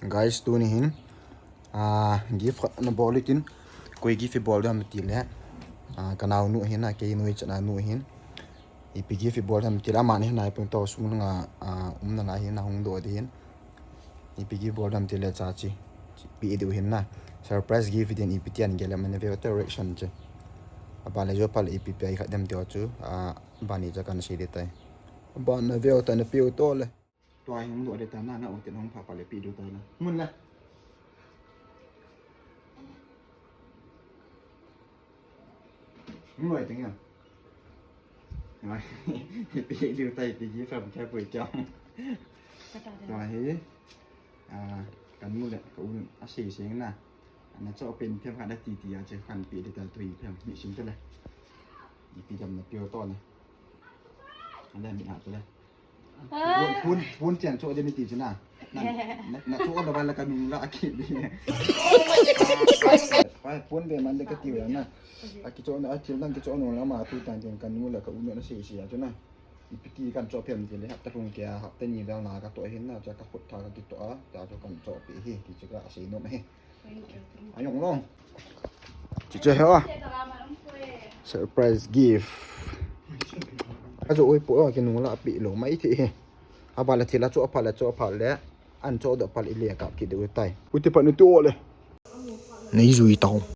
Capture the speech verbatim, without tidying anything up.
Guys, tuni hin, ah, gift khat ana bol utin, koi gift ibol ding ham tile, ah, kanaonu hin, ah, kei noi chana nu hin. Ipi gift ibol ding ham tile, aman hin, ah, ipi tou sung nga, ah, umna lai hin, ah, hung doh ding hin. Ipi gift bol ding ham tile chachi. Ipi diu hin na. Surprise gift din ipi ti angelem ana veu te reaction che. Aban le jo pal ipi pi ai khat dem tio chu. Ah, bani cha kan sei ding tai. Aban na veu ta na piu to le. Tua hung doh ding ta na, na utin hung pha pale pi diu ta na. Mun la. Hung loi ting ya. Ngai. Pi diu ta pi gift ham kya pui kya. Tua hi. Ah, kanu le, ka u asei seng na. Ana cho pen them khat a ti ti a che khan pi diu ta tui them mi sim te le. Ipi jam na piu to le. Ana mi a te le. Pun, pun, pun chen cho de mi ti china. Na, na, na cho da ba la kanu la ki di. Pai pun de man de ka ti wa na. A ki cho na, a til dan ki cho no la ma tu tan den kanu la ka u na sei sei a china. Ipi ti kan cho pem ti le hapta lhung kia, hapta ni vel na ka to hin na cha ka khut tha ka ki to a, cha cho kan cho pi hi, ti cha ka sei nom hi. Ayong long. Chiche hewa. Surprise gift. Ajo oi po ke nung la pi lo mai thi he. Abala thila cho phala cho phala. An cho do pal ile kap ki de utai. Uti pa nu tu ole. Nei jui tau.